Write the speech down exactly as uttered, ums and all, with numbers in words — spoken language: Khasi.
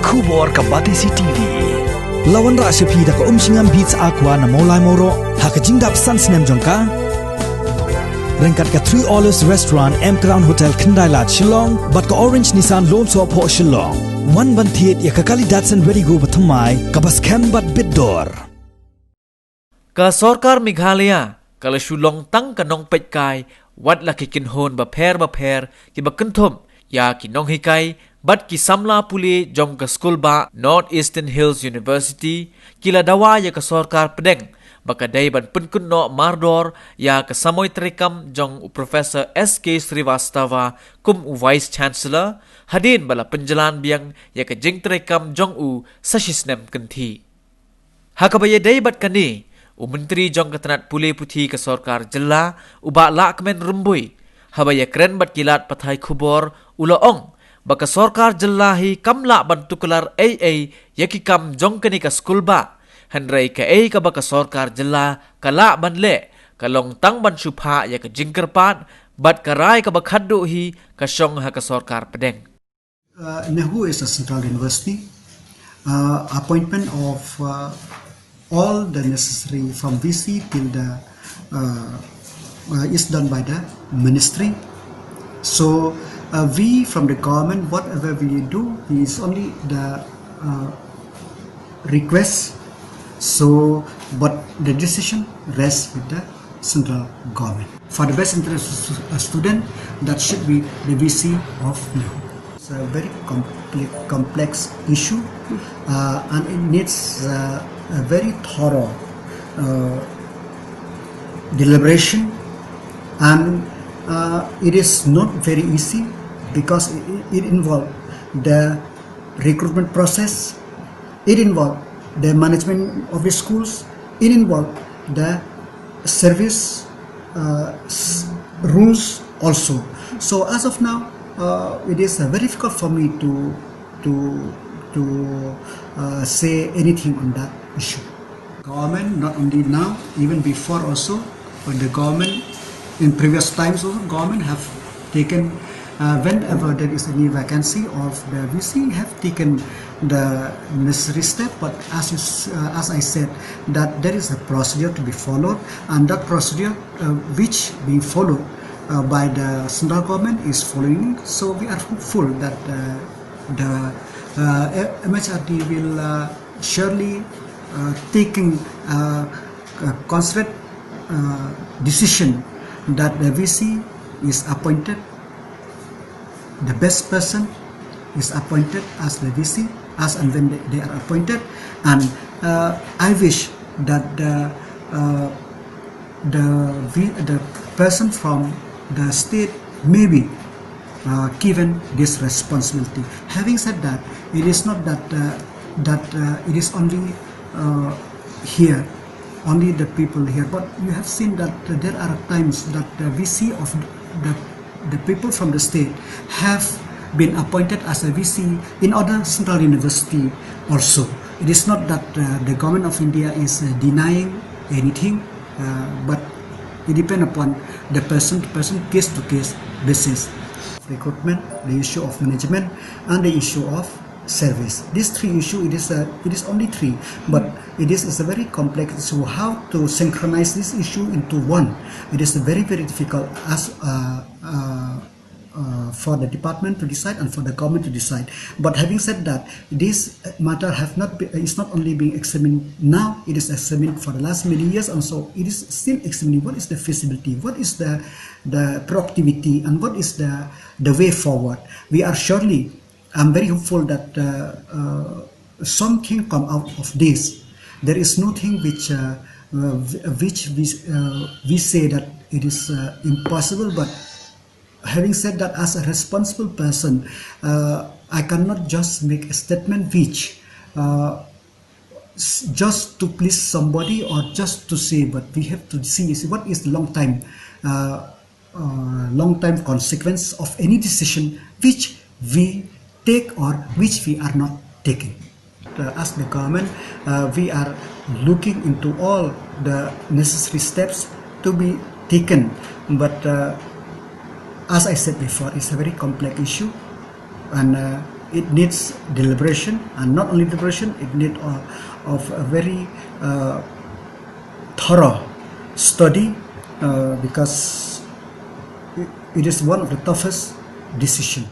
Khubor ka Batesi T V. La wanrah sha phi da ka Umshngam Beats Aqua na Mawlai Mawroh ha ka jingdap san snem jong ka. Ryngkat ka Three Olives Restaurant, M Crown Hotel, Khyndai Lad, Shillong, bad ka Orange Nissan Lumsohphoh, Shillong. Wan ban thied ïa ka kali Datsun Redi-GO bathymmai kaba skhem bad bit dor. Ka sorkar Meghalaya ka la shu long tang ka nongpeitkai wat la ki kynhun bapher bapher kiba kynthup ïa ki nonghikai bad ki samla pule jong ka skulbah North Eastern Hills University. Ki la dawa ïa ka sorkar pdeng ba ka dei ban pynkynnoh mardor ïa ka samoi treikam jong u Professor S K Srivastava kum u Vice Chancellor, hadien ba la pynjlan biang ïa ka jingtreikam jong u sa shisnem kynthih. Ha kaba ïadei bad kane, u Myntri jong ka tnat pule puthi ka sorkar jylla, u Bah Lahkmen Rymbui, haba ïakren bad ki lad pathai khubor, u la ong ba ka sorkar jylla hi kam lah ban tuklar ei ei ïa ki kam jong kane ka skulbah. Hynrei kaei kaba ka sorkar jylla ka lah ban leh ka long tang ban shu phah ïa ka jingkyrpad bad ka rai kaba khatduh hi ka shong ha ka sorkar pdeng. Uh, NEHU is a central university. Uh, appointment of uh, all the necessary from V C till the uh, uh, is done by the ministry. So uh, we from the government, whatever we do, is only the uh, request. So, but the decision rests with the central government. For the best interest of a student, that should be the V C of NEHU. It's a very compli- complex issue uh, and it needs uh, a very thorough uh, deliberation and uh, it is not very easy because it, it involves the recruitment process, it involves the management of the schools, it involves the service uh, rules also. So as of now, uh, it is uh, very difficult for me to to to uh, say anything on that issue. Government, not only now, even before also, but the government in previous times also, government have taken uh, whenever there is any vacancy of the V C, have taken the necessary step. But as you, uh, as I said, that there is a procedure to be followed, and that procedure uh, which being followed uh, by the central government is following. So we are hopeful that uh, the uh, M H R D will uh, surely uh, taking uh, a considered uh, decision that the V C is appointed, the best person is appointed as the V C as and when they, they are appointed, and uh, I wish that the uh, the the person from the state may be uh, given this responsibility. Having said that, it is not that uh, that uh, it is only uh, here, only the people here, but you have seen that there are times that the V C of the the people from the state have been appointed as a V C in other central university also. It is not that uh, the government of India is uh, denying anything, uh, but it depends upon the person to person, case to case basis. Recruitment, the issue of management, and the issue of service. These three issues, it is a, it is only three, but it is, is a very complex issue. How to synchronize this issue into one? It is very, very difficult as uh, uh, uh, for the department to decide and for the government to decide. But having said that, this matter have not be, is not only being examined now; it is examined for the last many years, and so it is still examining what is the feasibility, what is the the productivity, and what is the the way forward. We are surely, I'm very hopeful that uh, uh, something come out of this. There is nothing which uh, uh, which we, uh, we say that it is uh, impossible, but having said that, as a responsible person, uh, I cannot just make a statement which uh, just to please somebody or just to say, but we have to see is what is the long time, uh, uh, long time consequence of any decision which we take or which we are not taking. Uh, as the government, uh, we are looking into all the necessary steps to be taken, but uh, as I said before, it's a very complex issue, and uh, It needs deliberation, and not only deliberation, it needs uh, of a very uh, thorough study uh, because it is one of the toughest decisions.